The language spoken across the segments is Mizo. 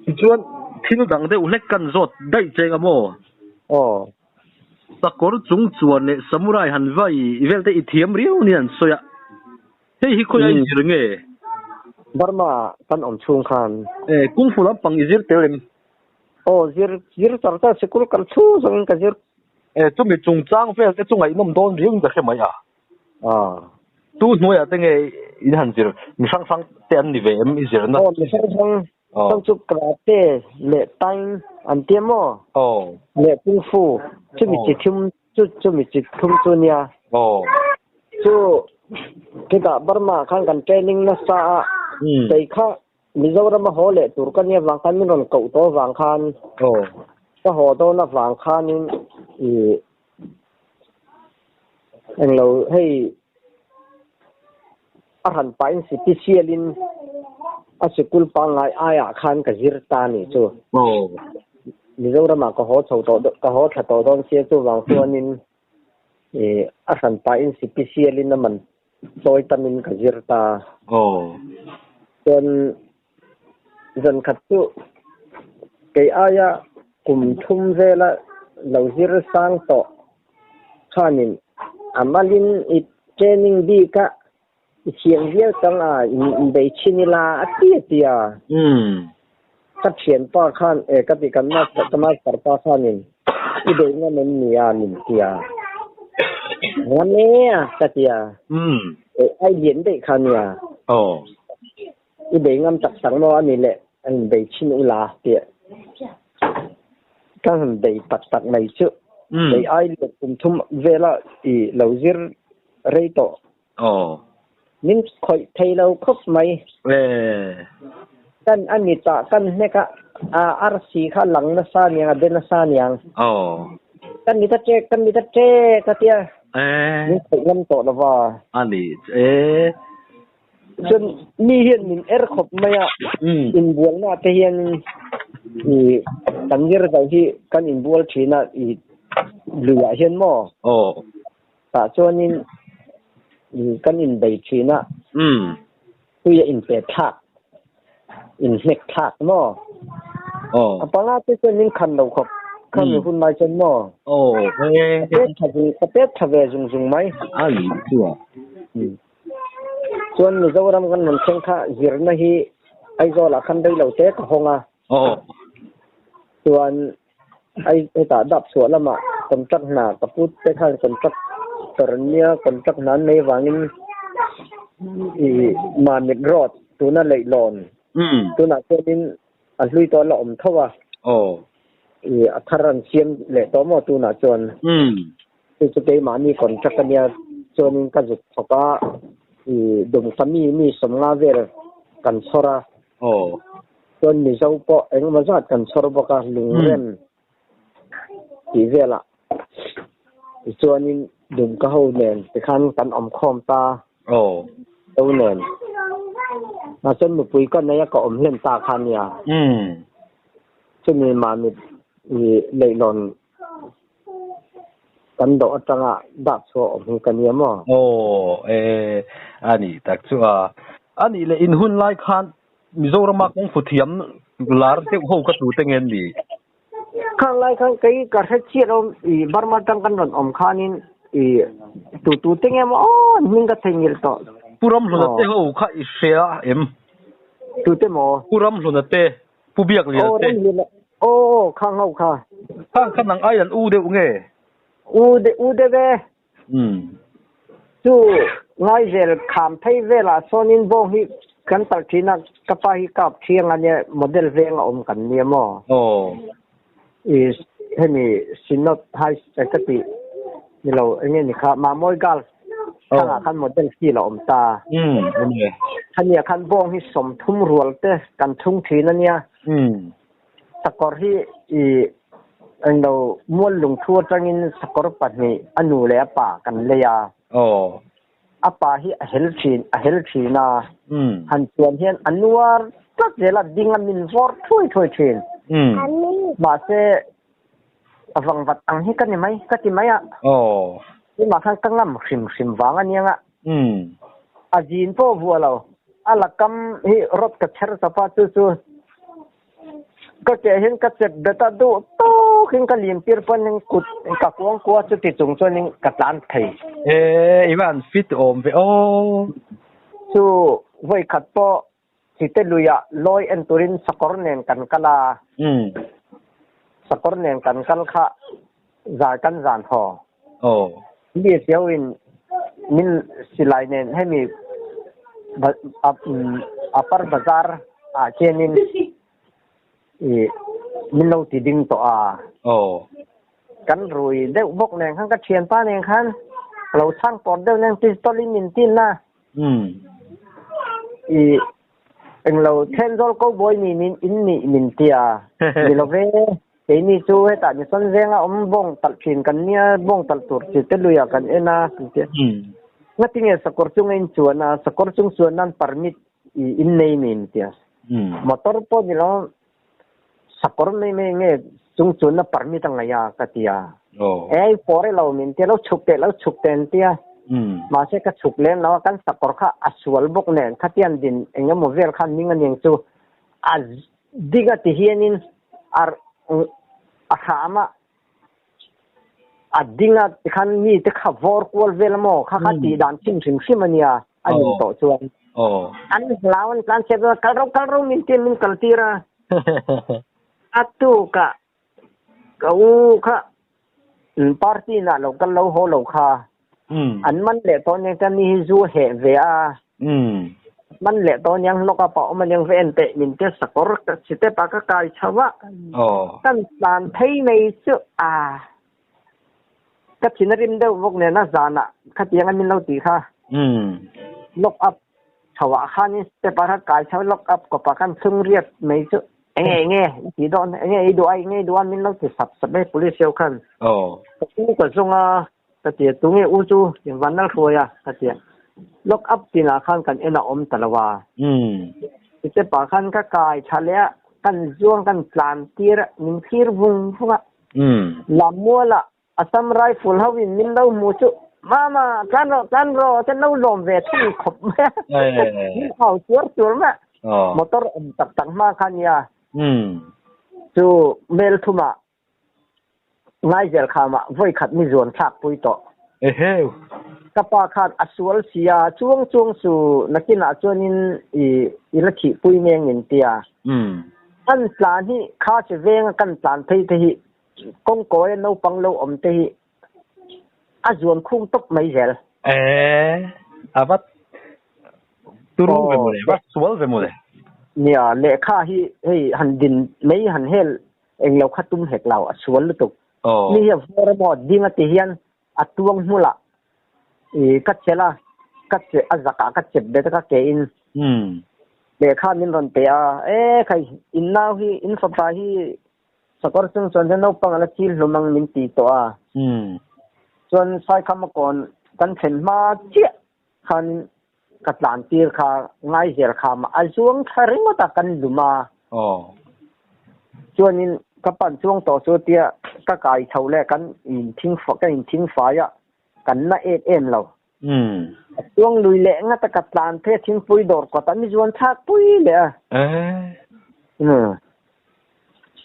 Tichuan thil dang deuh hlek kan zawt daih che nga maw? Aw. Sakawr chung chuan leh samurai han vai vel te i thiam riau nia an sawi a. Hei hi khawi a i zir nge? Burma kan awm chhung khan. E, kung fu lampang i zir tel em? Aw, zir zir char char sikul kal chhung zawngin ka zir. E, chumi chungchang vel te chu ngaihnawm dawn riau in ka hre mai a. Aw. Tu hnuaiah te nge in han zir? Mi hrang hrang te an ni ve em i zirna? Aw, mi hrang hrang. Chang chu karate leh taing an tia maw? Aw. Leh kung fu. Chumi chi thum chu chumi chi thum chu nia. Aw. Chu khitah Burma khan kan training nasa a. Kei kha Mizoram a haw leh tur ka nia vang khan min rawn koh tawh vang khan. Aw. Ka haw dawn avang khanin i Englo hei a han pahin sipisial in a sikul pangngai aiah khan ka zir ta ni chu. Mizoramah ka haw chho tawh ka haw thla tawh dawn sia chuvang chuanin ih a hran pahin sipisial in a man chawi tamin ka zir ta. Chuan zan khat chu kei aia kum thum vela lo zir sang tawh khanin a malin i training bik a i thiam viau chang a in bei thin ila a ti a ti a. Ka thianpa khan e ka ti kan master ka master pa khanin i bei ngam em ni a min ti a. Ngam e a ka ti a. E ai lian daih kha nia. I bei ngam tak tak maw a ni le a in bei thin ula tih ka han bei tak tak mai chu. Bei ai lian kum thum vela i lo zir rei tawh. Aw. Min khawih thei lo khawp mai. E. Kan a ni tah kan hnek a, a arsi kha lang nasa niang a be nasa niang. Aw. Kan ni ta ṭek, kan ni ta ṭek a tia. E. Min khawih ngam tawh lo va. A ni e. Chuan mi hian min er khawp mai a. Inbualna te hian i kan zir zo hi kan inbual ṭhin a i luiah hian maw? Aw. Tah chuanin kan inbei thin a, tui a inpe thlak, inhnek thlak maw? A panga te chuan min khan lo khawp kha mi hun lai chuan maw? Ka pek tha ve zung zung mai. Chuan Mizoram kan rawn thleng kha zirna hi Aizawlah khan rei lo te ka hawng a. Chuan Ai hetah dap chhuah lamah contract hna ka put te khan contract tor an nia, contract hna an nei avangin ih Mamit road tuna leihlawn tunah chuanin a hlui tawh la awm tho a, ih a thar an siam leh tawh maw tunah chuan chu chu keimahni contract a nia chuanin ka zut thawk a ih dumka mi mi sawmnga vel kan chhawr a. Chuan Mizo pawh engemaw zat kan chhawr bawk a, lungrem tih velah tichuanin Dumka ho nen tikhan kan awm khawm ta Mizo nen. Mahse nupui ka nei a ka awm hlen ta kha nia. Chumi Mamit leihlawn kan dawh atanga dak chhuah awm hi ka nia maw? Aw e a nih tak chu a. A nih leh in hun lai khan Mizorama kawngfu thiam lar deuh ho ka tu te nge an ni? Khang lai khan kei ka hre chiah lo i Burma tang kan rawn awm khanin i tu tu te nge maw aw an hming ka theihnghilh tawh. Pu Ramhluna te ho kha i hria em? Tu te maw? Pu Ramhluna te, Pu Biakliana te. Aw Ramhluna aw aw khang ho kha. Khang kha nang ai an u deuh nge? U u deuh e. Chu Ngaizel kham phei velah sawnin bawng hi kan talh thin a, ka pa hi kap thiang a nia, model veng a awm kan nia maw? I hemi Synod High ka tih ni lo eng nge ni kha Mahmawi Girls thangah khan model field a awm ta. Khania khan bawng hi 30 rual te kan thung thin a nia. Sakawr hi i englo mual lungthu atangin sakawr pahnih a nu leh a pa kan lei a. A pa hi a hel thin a hel thin a. Han chuan hian a nuar tlat zel a, ding a min vawr thuai thuai thin. Mahse, a vangvat ang hi ka ni mai, ka ti mai a. Keimah khan ka ngam hrim hrim vang a nia nga. A zin pawh vuah lo, a la kam hi rawt ka chher chawp a, chu chu ka keh hian ka chep bet a, duh tawkin ka lim tir pawn kut ka kuang kua chuti chung chuanin ka tlan thei. E, i van fit awm ve aw. Chu vawikhat pawh Chite luiah lawi en turin sakawr nen kan kal a. Sakawr nen kan kal kha zar kan zan haw. Mi chiauin min silai nen hemi Upper Bazar ah khianin min lo ti ding tawh a. Kan rui deuh bawk nen khan ka thianpa nen khan lo chhang pawr deuh nen pistol in min tin a. I englo Thenzawl Cowboy ni min in nih min tia ni lo ve. Keini chu hetah ni sawn venga awm bawng talh thin kan nia, bawng talh tur chi te luiah kan en a kan tia. Ngatinge sakawr chunga in chuan a, sakawr chung chuan nan permit i in nei min tia. Motor pawh ni lo sakawr mai mai nge chung chuan na permit a ngaih a ka ti a. Ei pawr e lo min tia lo chhuk teh lo chhuk teh an tia. Mahse ka chhuk lem lo a, kan sakawr kha a sual bawk nen khatian din eng emaw vel khan ning aniang chu a ding a ti hianin a a hram a a ding a tikhan mi te kha vawr kual vel amaw kha kha tih dan chim hrim hrim ania a nin tawh chuan an hlau an tlan chep a kal ro kal ro min tia min kal tir a a tuk ah ka u kha party nah lo kal lo haw lo kha an man leh tawh aniang chuan mi hi zu heh ve a man leh tawh aniang hlawk a pah awm aniang va en teh min tia sakawr step ah ka kai chho a kan tlan phei mai chu a ka thin a rim deuh bawk nen a zanah khatiang a min lo tih kha lock up chho ah khanin step ah kha kai chho lock up kawpah khan thlung riat mai chu enge enge i tih dawn enge i duh a enge i duh a min lo ti sap sap mai police ho khan ka u ka zawng a Ka ti a, tunge u chu van nal hruai a? Ka ti a, lock up tinah khan kan en a awm ta lo a. Step ah khan ka kai tha leh a, kan zuang kan tlan tir a, min thlir vung vung a. Lammual ah Assam Rifle ho in min lo hmu chu, Mama, tlan rawh, tlan rawh, te lo lawm ve thung khawp mai a. Min au chuar chuar mai a. Motor awm tak tak hma kha nia. Chu Melthumah Nigel khamah vawi khat mi zuan thlak pui tawh. Eheu. Ka pa khan a sual si a, chuang chuang chu nakinah chuanin i i la thih pui meng min ti a. Kan tlan hi kha che venga kan tlan phei te hi kawngkawia naupang lo awm te hi a zuan khung tawp mai zel. Ee, a va turu ve mawle, va sual ve mawle. Nia, lehkha hi hei han din mai han hel Englo kha tum hek lo, a sual lutuk. Mi hi a vawr emaw ding a ti hian a tuang hmulah i ka chelh a, ka che a zakah ka chep bet a ka ke in lehkha min rawn pe a, e khai in nau hi in fapa hi sakawr chung chuan hian naupang a la chil hlum ang min ti tawh a, chuan Saikhama kawn kan thlen hma chiah khanin ka tlan tir kha ngaizel kha mah a zuang thla ringawt a kan lum a. Chuanin ka pan chuang tawh chu tia ka kai chho leh kan in thing ka in thing fai a kan na em em lo. A chuang lui leh ngat a ka tlan phei a thingpui dawr kawt a mi zuan thlak pui leh a.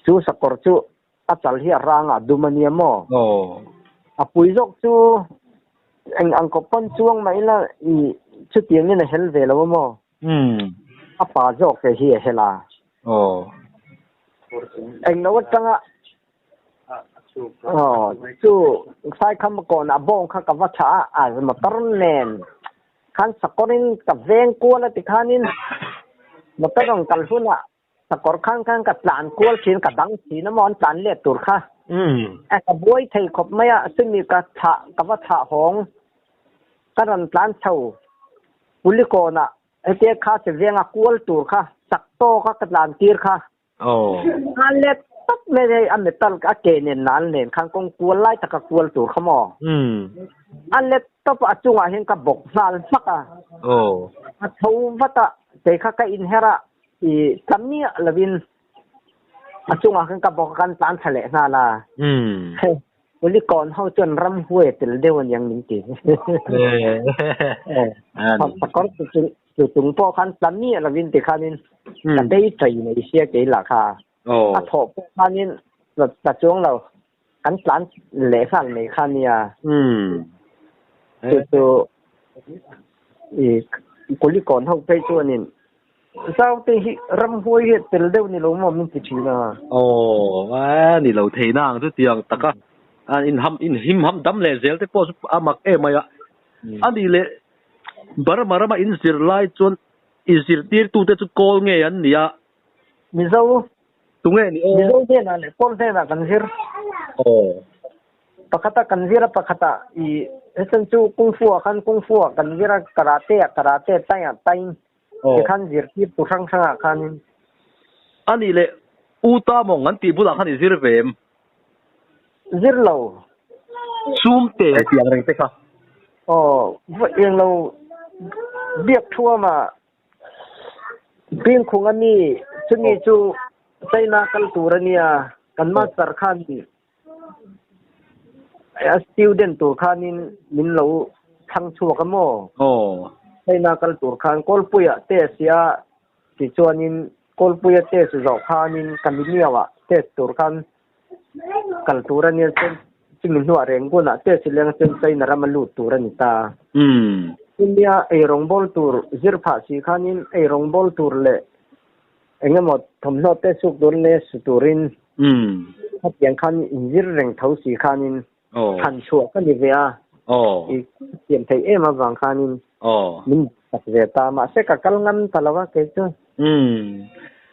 Chu sakawr chu A chal hi a rang a dum a nia maw? A pui zawk chu eng ang kawp pawn chuang mah ila i chutiangin a hel ve lo a maw? A pa zawk te hi a hel a. Eng lo atanga chu Saikham kawn a bawng kha ka va thlah a, a motor nen khan sakawrin ka veng kual a tikhanin motor rawn kal hunah Sakawr khan khan ka tlan kual thin, ka dang thin a maw an tlan let tur kha. A ka buai thei khawp mai a, chumi ka thlah, ka va thlah hawng, ka rawn tlan chho Pulikawnah hetia kha che venga kual tur kha chak tawka ka tlan tir kha. Khan let tawp mai hei a metal a ke nen nal nen khan kawng kual lai taka kual tur kha maw. A let tawp a, a chungah hian ka bawk nghal hmak a. A tho vat a, kei kha ka inher a. I tla miah lovin a chungah khan ka bawk a kan tlan thla leh nghal a. Kulikawn ho chuan ramhuai a tel deuh aniang min ti. Sakawr chu chung pawh khan tla miah lovin tikhanin ka bei ṭai mai sia kei lah kha. A thawh pawh khanin tla chuang lo kan tlan leh nghal mai kha nia. Chu chu i Kulikawn ho phei chuanin Zaute hi ramhuai hi a tel deuh ni lo maw min ti thin a. Aw a ni lo thei na ang chu tiang taka a inham inhim ham dam leh zel te pawh chu a mak em mai a. A nih leh Burma rama in zir lai chuan i zirtirtute chu kawl nge an ni a? Mizo. Tunge ni aw? Mizo hnenah leh kawl hnenah kan zir. Aw. Pakhata kan zir a pakhata i hechan chu kung fu ah khan kung fu ah kan zir a karate ah karate tai ah tai tikhan zirtir tu hrang hrang ah khanin. A nih leh U Ta mawng an tih bulah khan i zir ve em? Zir lo. Sum te tih ang reng te kha. Aw, eng lo biak thuam ah Pingkhung a mi chumi chu China kal tur a nia kan master khan a student tur khanin min lo thlang chhuak a maw? China kal tur khan Kawlpuia test hi a tichuanin Kawlpuia test zawh khanin Kalimiauah test tur khan kal tur a nia chuan chumi hnuah Rengunah test hi leng chuan China rama lut tur a ni ta. Chumia eirawngbawl tur zir phah si khanin eirawngbawl tur leh Eng emaw thawmhnaw te suk tur leh su turin khatiang khan inzir reng tho si khanin thlan chhuah ka ni ve a, i siam theih em avang khanin min tak ve ta. Mahse ka kal ngam ta lo a kei chu.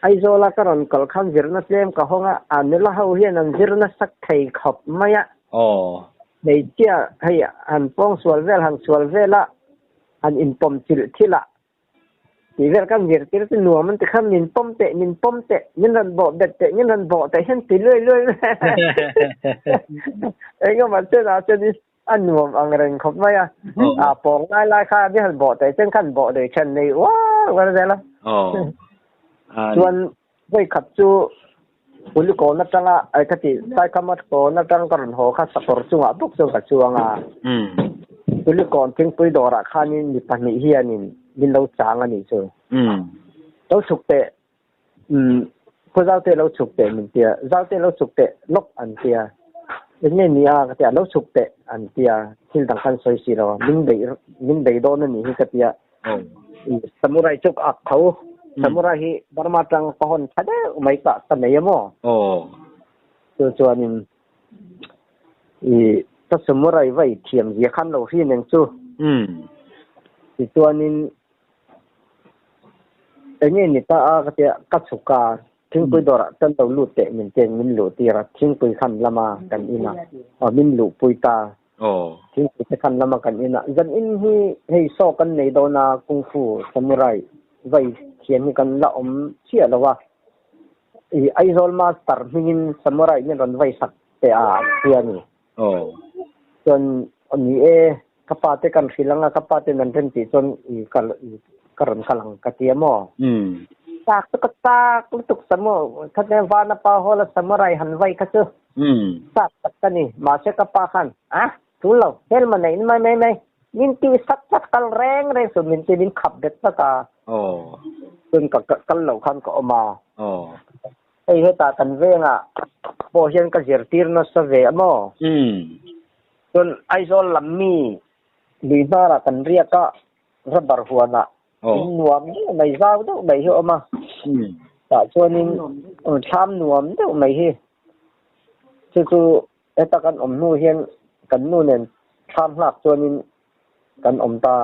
Aizawla ka rawn kal khan zirna tlem ka hawng a, a nula ho hian an zir nasa thei khawp mai a. Hmeichhia hei han pawng sual vel han sual vel a, han inpawm chilh thil a. Tih vel kan zirtir chu nuam an ti kha min pawm teh min pawm teh min rawn bawh bet teh min rawn bawh teh hian ti luai luai mai eng emaw chen ah chuan a nuam ang reng khawp mai a a pawng lai lai kha mi han bawh teh chuan khan bawh lui then nei uar uar zel a chuan vawi khat chu Ulikawn atanga ai ka tih Saikama kawn atang ka rawn haw kha sakawr chungah bawk chuan ka chuang a. Ulikawn thingpui dawrah khanin mi pahnih hianin min lo chang a nih chu. Lo chhuk teh Khaw zaute lo chhuk teh min tia, zaute lo chhuk teh lawk an tia. Eng nge ni a ka tia, lo chhuk teh an tia, thil dang khan sawi si lo a, min beih min bei dawn a nih hi ka tia. Samurai chu ka ak tho. Samurai hi Burma tang ka hawn tha deuh mai ka ka nei a maw? Chu chuanin i ka samurai vai thiam zia khan lo hrin eng chu. Tichuanin eng nge ni ta a ka tia ka chhuk a thingpui dawrah chuan lo lut teh min tia min luh tir a thingpui khan lama kan in a min luhpui ta. Thingpui te khan lama kan in a, zan in hi hei saw kan nei dawn a, Kung Fu Samurai vai thiam hi kan la awm chiah lo a, i Aizawl Master hmingin Samurai min rawn vai sak teh a an ti a ni. Chuan ni e, ka pa te kan hrilh ang a, ka pa ten an rem tih chuan i kal i ka rawn kal ang ka ti a maw? Chak chu ka chak lutuk Samu, khatia Vana pa hawla Samurai han vai kha chu. Chak tak ka ni. Mahse ka pa khan, A, tul lo, hmelma neih mai mai mai, min ti sat sat kal reng reng suh, min ti min khap bet vak a. Chun ka kal loh khan ka awm a. Hei hetah kan vengah pawh hian ka zirtir nasa ve a maw? Chun Aizawl lam mi lui hnarah kan riak a, rubber huanah In nuam deuh mai zau deuh mai hi a awm a, tah chuanin thlam nuam deuh mai hi chu chu heta kan awm hnu hian kan nu nen thlam hlak chuanin kan awm ta.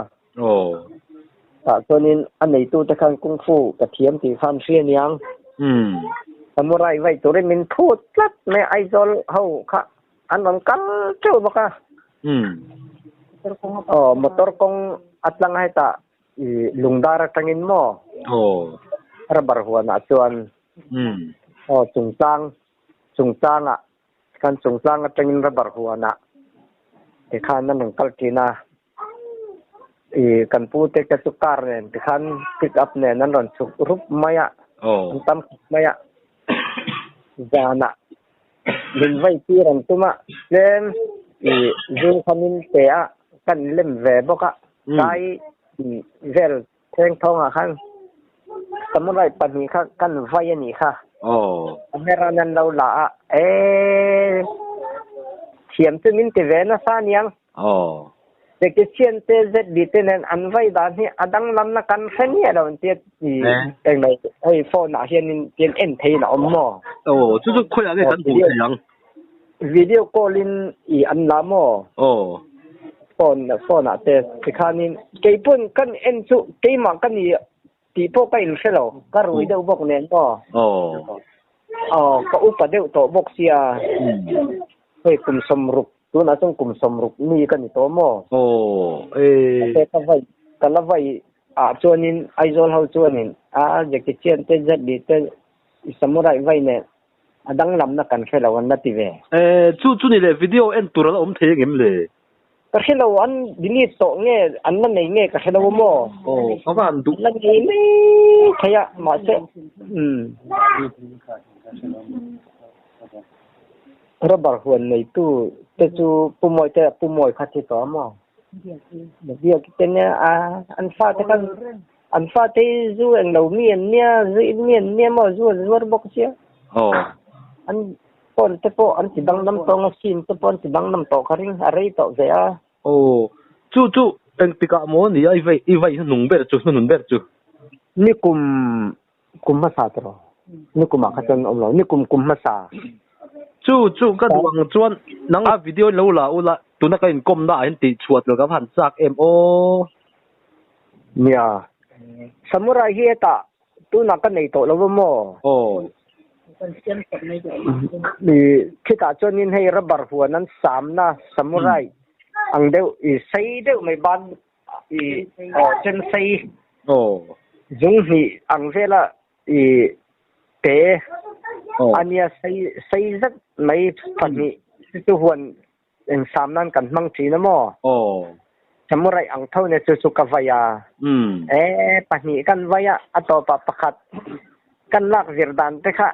Tah chuanin a neitute khan kung fu ka thiam tih khan hria niang. Samurai vaih turin min phut tlat mai Aizawl ho kha an rawn kal teuh bawk a. Aw motor kawng a tlang a hetah i lungdar atangin maw rubber huanah chuan aw chungtlang chungtlangah khan chungtlang atangin rubber huanah tikhan an rawn kal thin a i kan pu te te chu car nen tikhan pick up nen an rawn chhuk rup mai a. An tam khawp mai a. Zanah min vai tir an tum a, tlem i zu kha min pe a, kan lem ve bawk a. Tlai vel Thleng thawngah khan samurai pahnih kha kan vai a nih kha. Camera nan lo la a, ee thiam chu min ti ve nasa aniang. Jackie Chan te ZB te nen an vai dan hi a danglamna kan hre miah lo an tia englo hei phone ah hianin tian en theiin a awm maw? Aw chu chu khawiah nge kan hmuh thei ang? Video call in i an la maw? Aw. Phone phone ah te tikhanin keipawn kan en chu keimah ka ni tih pawh ka inhre lo ka rui deuh bawk nen maw? Aw. Aw ka upa deuh tawh bawk sia hei kum sawmruk tunah chuan kum sawmruk mi ka ni tawh maw? Aw e. Ka vai ka la vai ah chuanin Aizawl ho chuanin a Jackie Chan te Jet Li te samurai vai nen A danglamna kan hre lo an la ti ve. E, chu chu ni le video en tur a la awm thei angem le? Ka hre lo, an delete tawh nge an la nei nge ka hre lo maw? Aw, ka va han duh. An la nei mai thei a, mahse umm. Rubber huan neitu te chu Pu Mawi te Pu Mawi kha thi tawh a maw? Biak te nia a an fate kha An fate hi zu eng lo mi an nia, zu in mi an nia maw, zu an zuar bawk sia. Aw. An phone te pawh an ti danglam tawh ang a, sim te pawh an ti danglam tawh ka ring, a rei tawh ve a. Aw, chu chu engtikah maw ni a i vei, i vei hnung ber chu, hnunun ber chu. Nikum kum hmasa tawh, nikumah kha chuan awm lo, nikum kum hmasa. Chu chu ka duh ang chuan nang a video lo la ula, tuna ka inkawmna ah hian tih chhuat lo ka va han chak em aw. Nia. Samurai hi hetah tunah ka nei tawh lo va maw? Aw. I khitah chuanin hei rubber huan an samna samurai ang deuh i sei deuh mai ban i aw chen sei Aw. zung hnih ang vela i te Aw. ania sei sei zet mai pahnih chu huan Eng sam nan kan hmang thin a maw? Aw. Samurai ang tho nia chu chu ka vai a. Umm. E, pahnih kan vai a, a tawpah pakhat kan lak vir dan te kha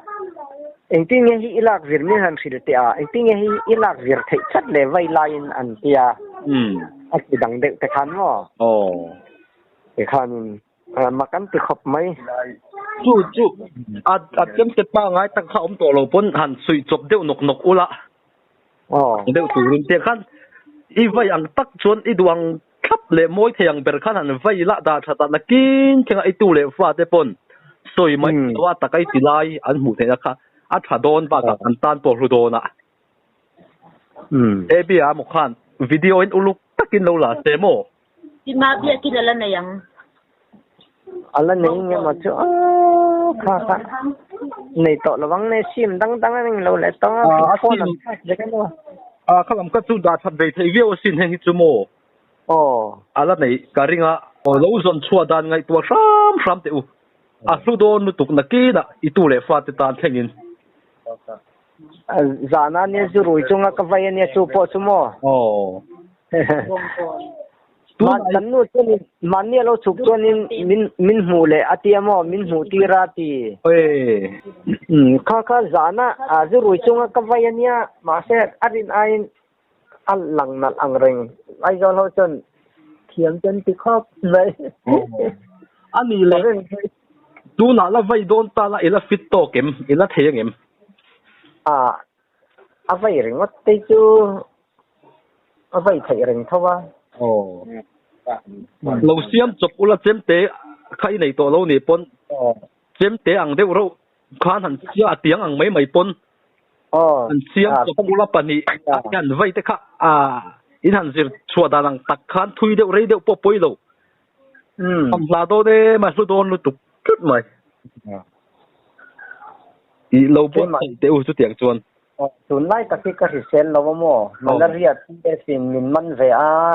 engtin nge hi i lak vir min han hrilh teh a, engtin nge hi i lak vir theih chat le vai laiin an ti a. Umm. A ti dang deuh te khan maw? Aw. Tikhanin mak an ti khawp mai. Chu chu a a chemte pangai tak kha awm tawh lo pawn han suih chawp deuh nawk nawk ula. Aw. Deuh turin te khan i vai ang tak chuan i duh ang thlap leh mawi thei ang ber khan han vai lah dah tha tak nakin thlengah i tu leh fa te pawn sawi mai lo a taka i ti lai an hmuh theihna kha a tha dawn bakah an tan pawh hlu dawn a. Abby-a maw khan video in uluk takin lo la se maw? Tima biakin a la nei ang. A la nei nge maw chu aw kha kha nei tawh lo ang ne sim dang dang a ning lo leh tawng a phone an thlak vek emaw. A kha lam kha chu dah that ve thei viau asin heng hi chu maw. Aw. A la nei ka ring a aw lo zawn chhuah dan ngaihtuah hram hram teh u. A hlu dawn lutuk nakinah i tu leh fate tan thlengin. Zana nia zu rui chunga ka vai ania chu pawh chu maw. Aw. Man kan nu chuanin mahni a lo chhuk chuanin min min hmuh leh a tia maw min hmuh tir a ti. Awi. Kha kha zana a zu rui chunga ka vai ania mahse a rin aiin a lang nalh ang reng Aizawl ho chuan thiam chu an ti khawp mai. A nih leh tunah la vai dawn ta la i la fit tawk em? I la thei angem? A a vai ringawt te chu a vai theih reng tho a. Aw. Lo siam chawp ula chemte kha i nei tawh lo nih pawn chemte ang deuh reuh khan han sia a tiang ang mai mai pawn han siam chawp ula pahnih an vai te kha a in han zir chhuah dan ang tak khan thui deuh rei deuh pawh pawi lo. Am hla dawn em a hlu dawn lutuk tlut mai. I lo buat theih teh u chutiang chuan. Tunlai tak hi ka hrisel lo a maw? Malaria TF in min man ve a.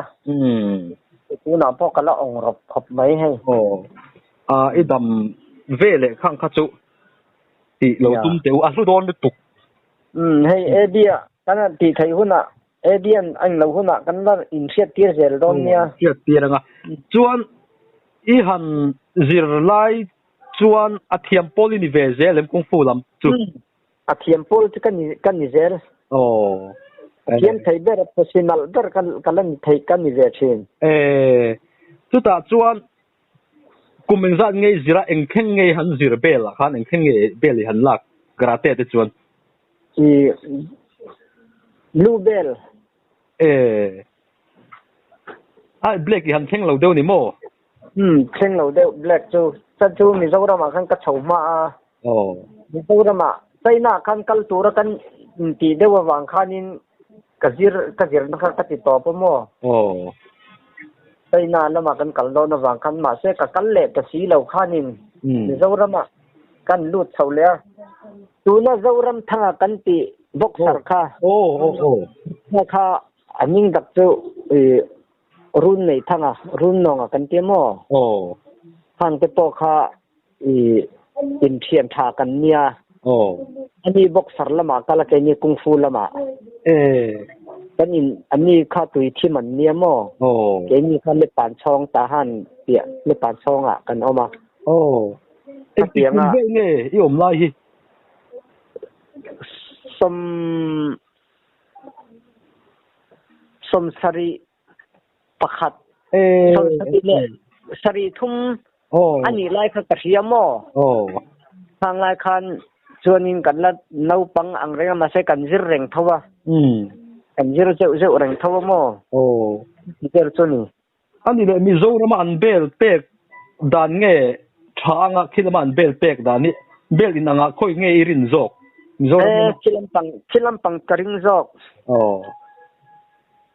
Tunah pawh ka la awng rawp khawp mai hei. Aw. A i dam ve leh khang kha chu tih lo tum teh u a hlu dawn lutuk. Hei AB ah kan han tih theih hunah AB an a inlo hunah kan la inhriat tir zel dawn nia. Hriat tir anga. Chuan i han zir lai. Chuan a thiam pawl i ni ve zel em kung fu lam chu? A thiam pawl chu ka ni ka ni zel. Aw. A thiam thei ber a pawsi nalh ber ka ka la ni thei ka ni ve thin. E, chutah chuan kum engzat nge i zir a, eng thleng nge i han zir bel ah khan eng thleng nge bel i han lak karate te chuan? I blue bel. E, ai black i han thleng lo deuh ni maw? Umm thleng lo deuh black chu. Chan chu Mizoram ah khan ka chho hma a. Aw. Mizoram ah China ah khan kal tura kan intih deuh avang khanin ka zir ka zirna kha ka ti tawp a maw? Aw. China lamah kan kal dawn avang khan mahse ka kal leh ta si lo khanin Mizoram ah kan lut chho leh a. Tuna Zoram thanga kan tih boxer kha. Aw aw aw. Kha kha a hming dak chu ih Run nei thanga, run nawnga kan ti maw? Aw. Hang te pawh kha i inthian tha kan nia. Aw. Ani boxer lamah kal a keini kung fu lamah. E. Kan in ani kha tui thim an nia maw? Aw. Keini kha Lepan chhawng tahan piah Lepan chhawngah kan awm a. Aw. Engtik kum vel nge i awm lai hi? Sawm Sawmsarih pakhat, sawmsarih leh sarih thum a nih lai kha ka hria maw? Khang lai khan chuanin kan la naupang ang reng a, mahse kan zir reng tho a, kan zir zeuh zeuh reng tho a maw? Zir chu ni. A ni leh Mizorama an bel pek dan nge tha anga khi lama an bel pek dan hi bel in anga khawi nge i rin zawk Mizoram lama? Khi lampang khi lampang ka ring zawk. Aw.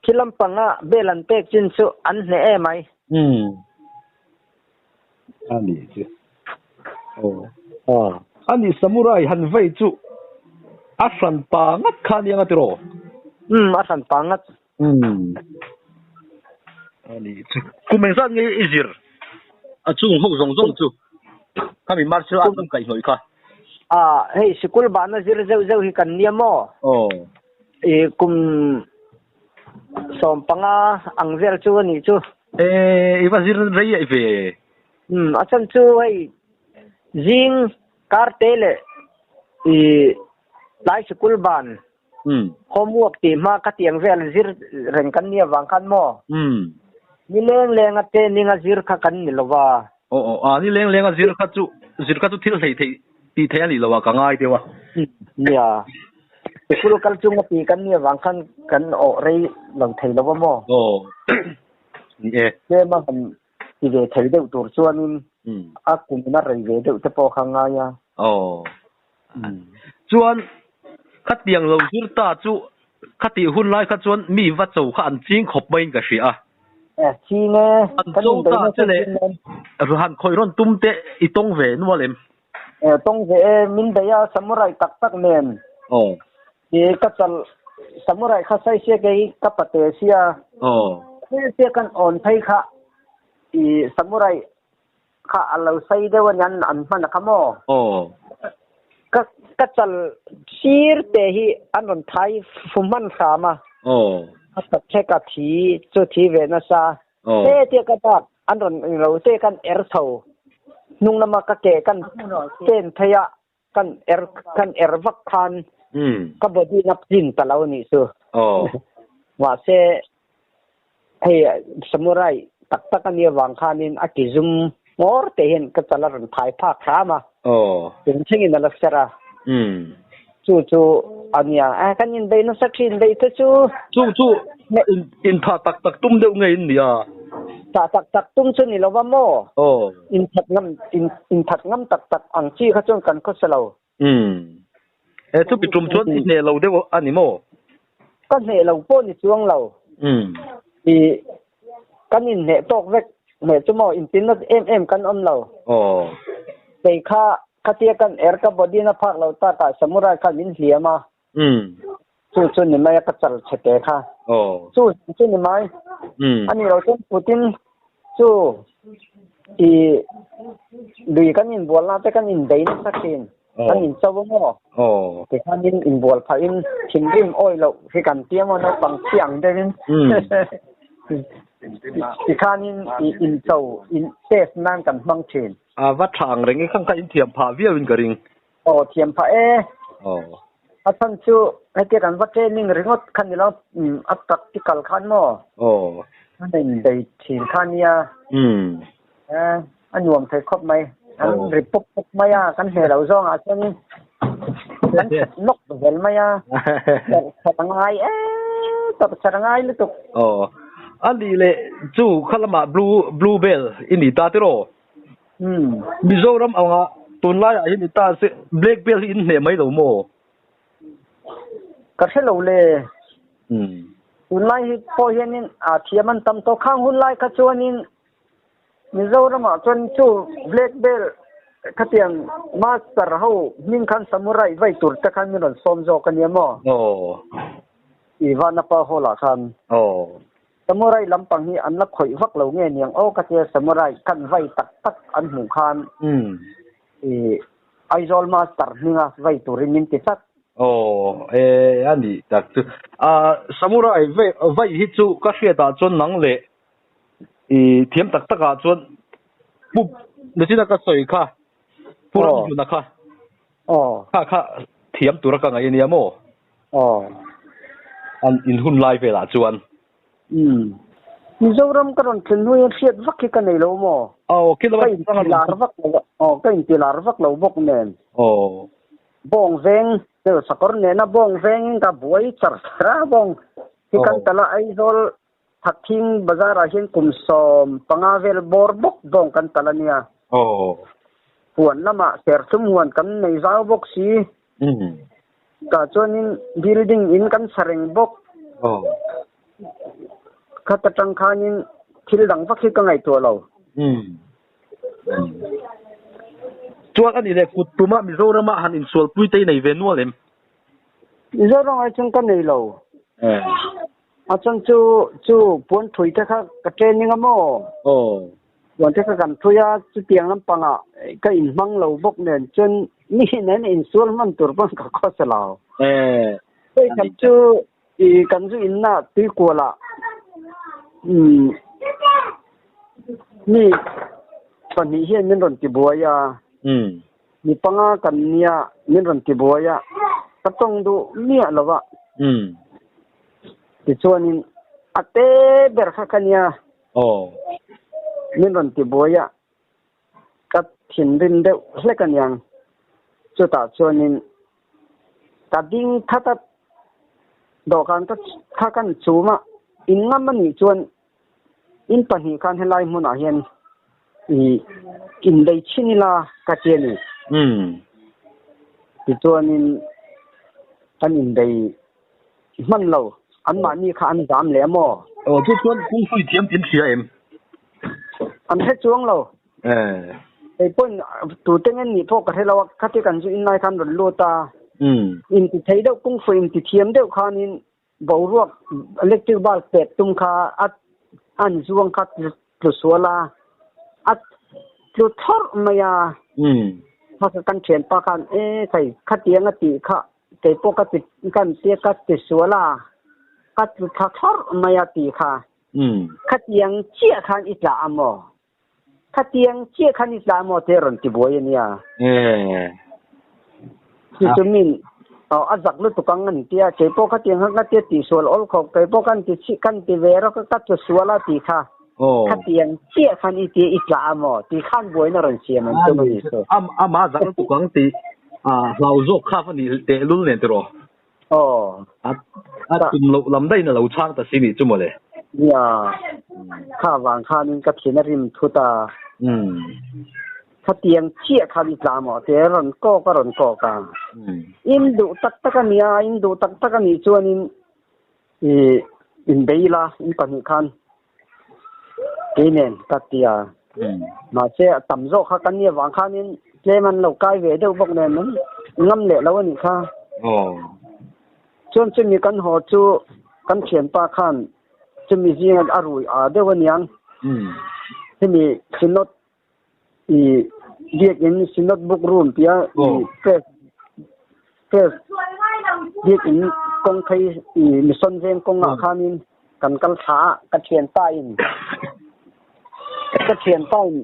Khi lampanga bel an pek chin chu an hneh em ai. Umm. A ni chu. Aw. Aw. A ni Samurai han vei chu a hran pa ngat kha nia nga tiraw? Umm a hran pa ngat. Umm. Ani chu. Kum engzat nge i zir? A chung ho zawng zawng chu. Khami martial arts an kaihhnawih kha. A, hei sikul bahna zir zeuh zeuh hi kan nia maw? Aw. I kum 15 ang vel chu a nih chu. E, i va zir rei aih ve. Umm, a chhan chu hei zing kar te leh i tlai sikul ban Homework tih hma ka tiang vel zir reng kan nia vang khan maw? Ni leng lenga training a zir kha kan ni lo va. Aw aw a, ni leng lenga zir kha chu zir kha chu thil hlei theih tih theih a nih lo a ka ngai deuh a. Nia, sikul kal chunga tih kan nia vang khan kan awh rei lo thei lo va maw? Aw ni e. Tlem a han ti ve thei deuh tur chuanin a kum in a rei ve deuh te pawh kha ngai a. Aw. Chuan khatiang lo zir ta chu khatih hun lai kha chuan mi va cho kha an ching khawp maiin ka hria a. Ching e, An cho ta che leh han khawih rawn tum te i tawng ve nual em? Tawng ve e, min bei a samurai tak tak nen. Aw. I ka chal samurai kha sai sia kei ka pate sia. Aw. Sia kan awn phei kha i samurai Kha a lo sei deuh a ni an an hman a kha maw? Aw. Ka ka chal sir te hi an rawn thai fu hman hram a. Aw. A tak thek a thi chu thi ve nasa. Aw. Te tia ka dak an rawn eng lo te kan er chho hnung lama ka ke kan pen phei a kan er kan er vak khan ka body na chin ta lo nih chu. Aw. Mahse Hei samurai tak tak a nih avang khanin a ki zum ngawr te hian ka chal a rawn thai phak hram a. Aw. Tun thlengin a la ser a. Umm. Chu chu a nia. A kan inbeih nasa thin beih te chu. Chu chu in intha tak tak tum deuh ngei in nia. Tha tak tak tum chu ni lova maw? Aw. Inthat ngam in inthat ngam tak tak ang chi kha chuan kan khawsa lo. Umm. He chu pi tum chuan i hneh lo deuh a ni maw? Ka hneh lo pawh ni chuang lo. Umm. I kan inhneh tawk vek hneh chu maw intinna em em kan awm lo. Aw. Kei kha khatia kan er ka body na phak lo takah samurai khan min hliam a. Umm. Chu chu ni mai a ka chal chhe te kha. Aw. Chu chu ni mai. Umm. A nih loh chuan Putin chu i lui kan inbual na te kan inbei nasa thin. Kan incho a maw? Aw. Tikhanin inbual phah in thinrim awi loh hi kan tia maw naupang thiang deuhin. Umm. Tikhanin i incho in test nan kan hmang thin. A va tha ang reng e khang kha in thiam phah viau in ka ring. Aw thiam phah e. Aw. A chhan chu hetia kan va training ringawt kha ni lo a practical khan maw? Aw. An in bei thin kha nia. Umm. A nuam thei khawp mai. An ri pawp pawp mai a, kan hle lo zawngah chuanin kan that nawk zel mai a. That a ngai e, tawp that a ngai lutuk. Aw. A nih leh chu kha lamah blue blue bell i ni ta tiraw? Umm. Mizoram anga tunlaiah hian i ta se black belt hi in hneh mai lo maw? Ka hre lo le. Umm. Tunlai hi pawh hianin a thiam an tam tawh. Khang hun lai kha chuanin Mizoramah chuan chu black belt khatiang master ho hming khan samurai vai tur te khan min rawn sawm zawk a nia maw? Aw. I Vanapa Hall ah khan. Aw. Samurai lampang hi an la khawih vak lo nge niang aw ka tia samurai khan vai tak tak an hmuh khan i Aizawl master hminga vai turin min ti tlat. Aw e a nih tak chu. A samurai vai hi chu ka hriatah chuan nang leh I thiam tak takah chuan pu Nichina ka sawi kha pu Ramhluna kha kha kha thiam tura ka ngaih a nia maw? An in hun lai velah chuan. Umm. Mizoram ka rawn thlen hnuaiin hriat vak hi ka nei lo maw? Aw, khi lama ka inti lar vak lo a, aw ka inti lar vak lo bawk nen. Aw. Bawng veng, sakawr nena bawng vengin ka buai char char a, bawng hi kan tala Aizawl Thakthing bazar ah hian kum 15 vel bawr bawk bawng kan tal a nia. Aw. Huan lamah serthlum huan kan nei zau bawk si. Umm. Tah chuanin building in kan sa reng bawk. Aw. Khat atang khanin thil dang vak hi ka ngaihtuah lo. Umm. Chuan a nih leh kut tuma Mizorama han insualpui te i nei ve nual em? Mizoram ai chuan ka nei lo. Eh. A chuan chu chu puan thui te kha ka training a maw? Aw. Puan te kha kan thui a, chutiang lampangah ka inhmang lo bawk nen chuan mi nen insual hman tur pawn ka khawsa lo. Eh. Hei khat chu i kan zu inna tuikualah umm mi pahnih hian min rawn tibuai a. Umm. Mi panga kan nia min rawn ti buai a, ka tawng duh miah lo a. Umm. Tichuanin a te ber kha ka nia. Aw. Min rawn ti buai a, ka thinrim deuh hlek aniang. Chutah chuanin ka ding khat a, dawhkan ka kha kan chum a, in ngam anih chuan In pahnih khan helai hmunah hian i inlei chhin ila ka ti a ni. Umm. Tichuanin kan inlei hman lo, anmahni kha an zam leh a maw? Aw, chu chuan kung fu i thiam tih an hria em? An hre chuang lo. Eh. Kei pawhin tute nge nih pawh ka hre lo a, khati kan zu inlai khan rawn lut a. Umm. Inti thei deuh, kung fu inti thiam deuh khanin Boruak electric bulb pek tum kha a an zuang kha tlu sual a, a tlu thlawrh mai a. Kha kha kan thianpa khan e khai khatiang a tih kha kei pawh ka ti kan tia ka ti sual a, ka tlu thla thlawrh mai a tih kha. Khatiang chiah khan i tla a maw? Khatiang chiah khan i tla a maw tih a rawn ti buai a nia. Chu chu min aw a zak lutuk ang an tia, kei pawh khatiang kha ka tia tihsual awl khawp, kei pawh kan ti chih kan ti ve rawk a ka tlu sual a tih kha. Khatiang chiah khan i tia i tla a maw tih khan buaina rawn siam an tum a ni chu. Amah zak lutuk ang tih hlau zawk kha va nih tehlul nen tiraw? Aw. A tum loh lam daihin a lo chhang ta si nih chu mawle. Nia, kha vang khanin ka thin a rim thut a. Khatiang chiah khan i tla maw te rawn kawk a rawn kawk a. In duh tak tak a nia, in duh tak tak a nih chuanin i inbei ila in pahnih khan kei nen ka ti a. Mahse a tam zawk kha kan nih avang khanin tlem an lo kai ve deuh bawk nen an ngam leh lo a nih kha. Chuan chumi kan haw chu kan thianpa khan chumi zinga a rui a deuh a niang. Hemi Synod i biakinn Synod book room tia i press press biakinn kawng phei i mission veng kawngah khanin kan kal thla a ka thianpa in ka thianpa in.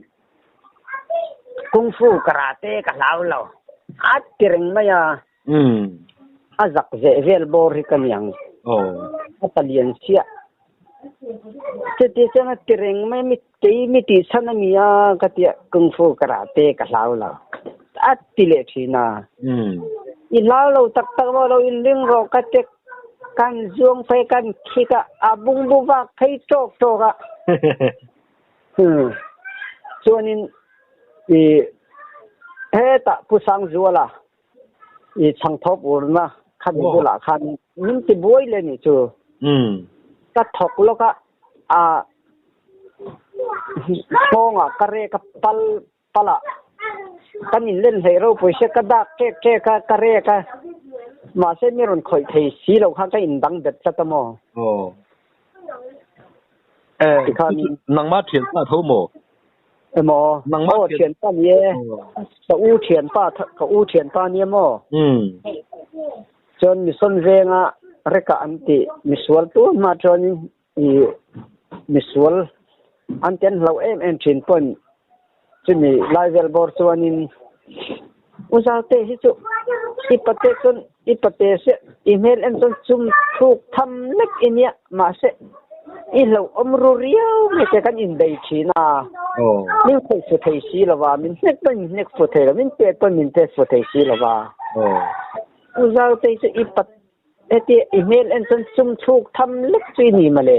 Kung fu karate ka hlau lo. A ti reng mai a. A zak zeh vel bawr hi ka niang. A palian chiah. Chuti chuan a ti reng mai a, mi kei mi tih chhan a ni a ka tia kung fu karate ka hlau lo. A ti leh thin a. I hlau lo tak tak maw lo inring rawh ka ti kan zuang phei kan khik a, a bungbu vak phei tawk tawk a. Chuanin i hetah Pu Sangzuala i chhangthawp urna khami bulah khan min ti buai le nih chu. Ka thawk lawk a, a nghawngah ka rek a pal pal a, kan inlen hleih ropui sia ka dak ṭek ṭek a, ka rek a, mahse mi rawn khawih thei si lo khan ka indang bet tlat a maw? Aw. Eh, Tikhanin. Nangmah ṭhianpa tho maw? Emaw? Nangmah Aw, ṭhianpa ni e. Ka u ṭhianpa, ka u ṭhianpa nia maw? Chuan Mission venga reka an tih misual tu hma chuanin I misual an ti an hlauh em em thin pawn chumi lai vel bawr chuanin U Zaute hi chu i pate chuan i pate se i hmel en chuan chum thluk tham lek i nia mahse i hlauhawm ru riau mai te kan inbei thin a min khawih fu thei si lo va min hnek pawn min hnek fu thei lo min pet pawn min pet fu thei si lo va U Zaute hi chu i pat Heti i hmel en chuan sum chhuk tham lek chu i ni mawle.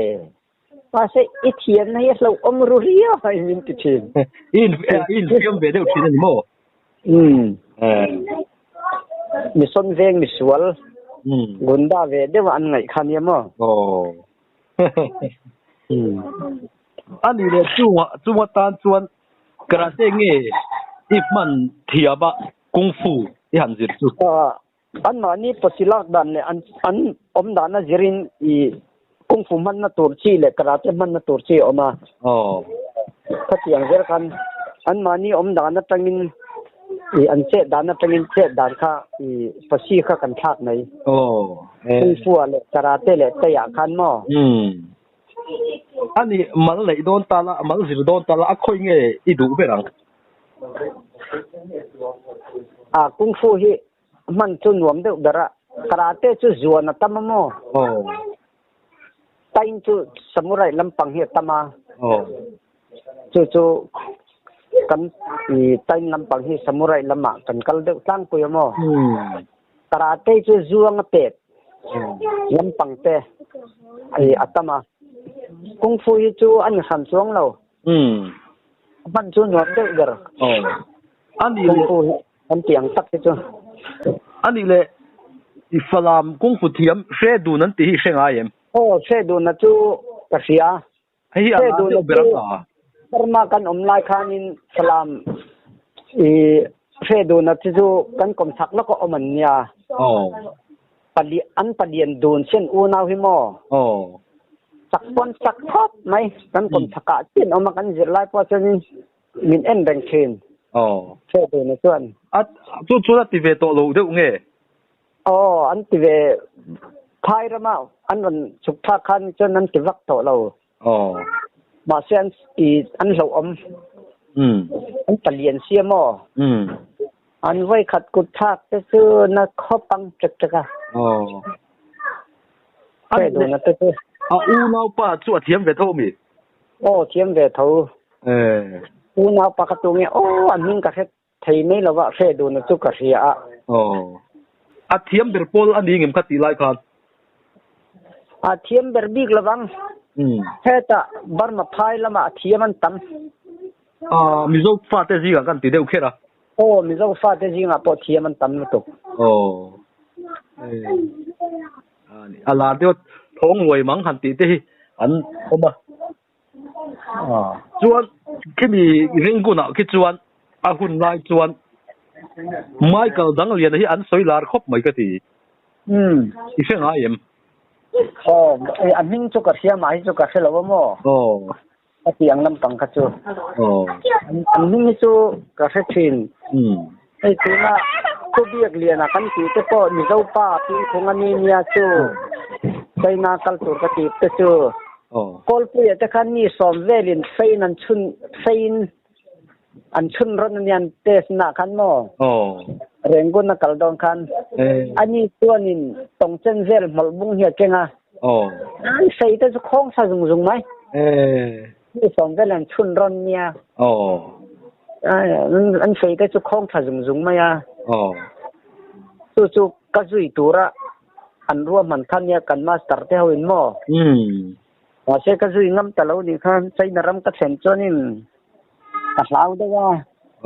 Mahse i thiamna hi a hlauhawm ru riau a in ti thin. I infiam ve deuh thin a ni maw? Umm. Mi sawn veng mi sual gunda ve deuh a an ngaih kha nia maw? Aw. A nih leh chungah chung atan chuan karate nge i hman thiam a kung fu i han zir chu? Anmahni pawsi lak dan leh an an awm dana zirin i kung fu hmanna tur chi leh karate hmanna tur chi a awm a. Khatiang zel khan anmahni awm dan atangin i an chet dan atangin chet dan kha i pawsi kha kan thlak mai. Kung fu ah leh karate leh tei ah khan maw? Ani mal neih dawn ta la, mal zir dawn ta la a khawi nge i duh ber ang? A kung fu hi hman chu nuam deuh ber a, karate chu zuan a tam a maw? Tain chu samurai lampang hi a tam a, chu chu kan i tain lampang hi samurai lamah kan kal deuh tlangpui a maw? Karate chu zuang a pet lampang te a tam a, kung fu hi chu a ni hran chuang lo. Hman chu nuam deuh ber. Anih leh. Kan ti ang tak hi chu. Anih leh i Falam kungfu thiam hre dun an tih hi i hre ngai em? Aw, hre dunna chu ka hria. Hei hi a lar deuh ber ang a. Burma kan awm lai khanin Falam i hre dunna chu chu kan kawm chak lawk a awm an nia. Aw. Pali an palian dun sian unau hi maw? Aw. Chak pawn chak khawp mai. Kan kawm chakah chian awm a kan zir lai pawh chuanin Min en reng thin. Aw. Hre dun chuan. A chu chuan a ti ve tawh lo deuh nge? Aw, an ti ve phai rama an rawn chhuk thlak khan chuan an ti vak tawh lo. Aw. Mahse an i an hlauhawm. Umm. An palian sia maw? Umm. An vawi khat kut thlak te chu na khawp ang ṭek ṭek a. Aw. Hre dun a te chu. A unaupa chu a thiam ve tho mi? Aw, thiam ve tho. Unau pakhat tu nge aw a hming ka hre thei mai lo va, hre dun chu ka hria a. Aw. A thiam ber pawl a ni ngem kha tih lai khan? A thiam ber bik lo vang. Hetah Burma phai lamah a thiam an tam. Aw, Mizo fate zingah kan ti deuh kher a. Aw, Mizo fate zingah pawh thiam an tam lutuk. Aw. A lar deuh a thawng luai mang han tih te hi an awm a. Chuan khimi ringunah khi chuan a hun lai chuan Michael Dangliana hi an sawi lar khawp mai ka ti. I hre ngai em? Aw, a hming chu ka hria mah hi chu ka hre lo a maw? Aw. Ka ti ang lampang kha chu. Aw. An hming hi chu ka hre thin. Hei tuna Pu Biakliana kan tih te pawh Mizo pa Pinkung a ni nia chu China kal tur ka tih te chu Kawlpuia te khan mi sawm velin fein an chhun fein. An chhun rawn ania an test na khan maw? Aw. Rengun a kal dawn khan. Eh. Ani chuanin tawngchen vel hmawlh bung hi a keng a. Aw. An sei te chu khawng sa zung zung mai. Eh. Mi sawm vel an chhun rawn nia. Aw. An sei te chu khawng tha zung zung mai a. Aw. Chu chu ka zui tura an ruahman khan nia kan master te ho in maw? Umm. Mahse ka zui ngam ta lo nih khan China ram ka thlen chuanin ka hlau deuh a.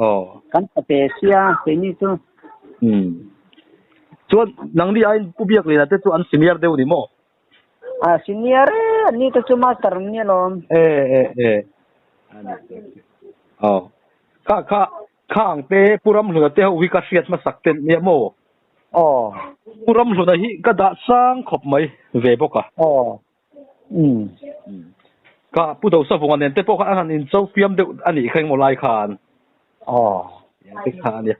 Aw. Kan pa pe sia keini chu. Umm. Chuan nangni aiin Pu Biaklina te chu an senior deuh ni maw? A senior e, anni te chu master an ni alawm. E e e. Aw. Kha kha kha ang te Pu Ramhluna te ho hi ka hriat hmasak te nia maw? Aw. Pu Ramhluna hi ka dah sang khawp mai ve bawk a. Aw. Umm. Ka Pu Dosa vunga nen te pawh khan an han incho fiam deuh a nih kha engmaw lai khan. Aw. Te kha a nia.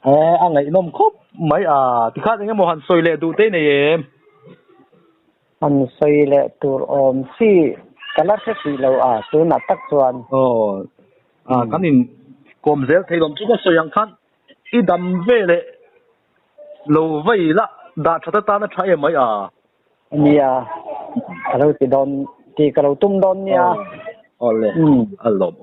Eh, a ngaihnawm khawp mai a. Tikhan engemaw han sawi leh duh te i nei em? Han sawi leh tur awm chi ka la hre hrih lo a, tunah tak chuan. Aw. A, kan in kawm zel thei lawm chu ka sawi ang khan i dam ve leh lo vei la dah that atan a tha em mai a. Nia, ka lo ti dawn, ti ka lo tum dawn nia. Awle, a lawm.